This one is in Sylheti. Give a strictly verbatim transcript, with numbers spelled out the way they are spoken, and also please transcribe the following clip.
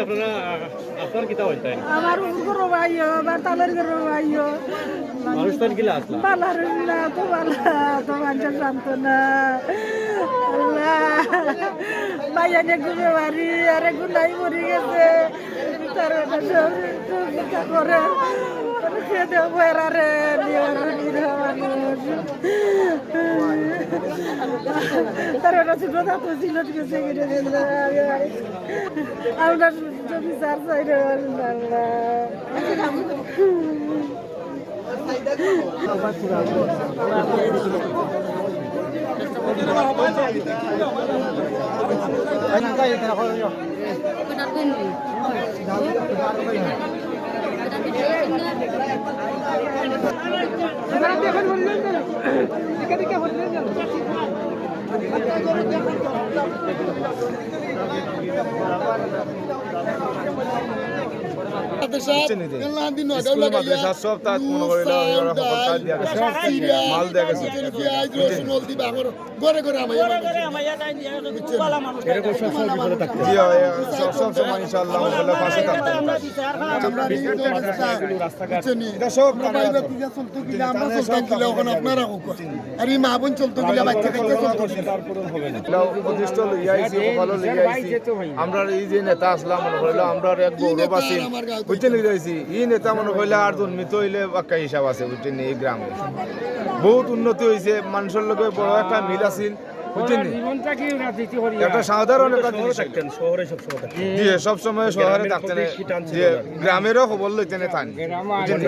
আপনারা, আপনার কিতা অইল তাই? আমার ঘরর ভাইও, আমার তালর ঘরর ভাইও। মানুষ তান কিলা আছলা? বালা রে না, তো বালা, তো মানুষর সান্ত্বনা। আল্লাহ, ভাই অনেক ঘুরে বাড়ি, আরে গুনাই মরি গেছে। তার বেটা সব চিন্তা করে, সে দেব এরারে, নিয়ে মানুষ। তার বেটা ছোট থাকতে সিলেট গেছে, গেছে, গেছে। আমরা জমি চার সাইডে আল্লাহ। স্কুল মাদ্রাসা সব তাত মনে করিল, ওরা হকল তাত দিয়া গেছে। মাল দিয়া গেছে। ঘরে ঘরে আমার মানুষ। জি, হয়, সব, সব সময় ইনশাআল্লাহ মনে করিল পাশে থাকতে হবে। আমরা এই যে অবস্থা, বুঝছেন নি? এটা সব আমরা ভাই ভাতিজা চলতে গেলে আমরা চলতাম কিলা, এখন আপনারা কউক্কা। আর এই মা বোন চলতে গেলে, বাচ্চা কাচ্চা চলতে গেলে। অতিষ্ঠ লইয়া আইছি, কপালো লইয়া আইছি। আমরা এই যে নেতা আছলা মনে করিল, আমরার এক গৌরব আছিল। বুঝছেন নি, যাইছি। এই নেতা মনে করিল আর জন্মিত অইলে বাক্কা হিসাব আছে, বুঝছেন নি, এই গ্রামে। বহুত উন্নতি অইছে, মানুষর লগে বড় একটা মিল আছিল, বুঝছেন নি? একটা সাধারণ একটা জিনিস। শহরে সব সময় থাকতেন, শহরে সব সময় শহরে থাকতেন। গ্রামেরও খবর লইতেন তান। বুঝছেন নি?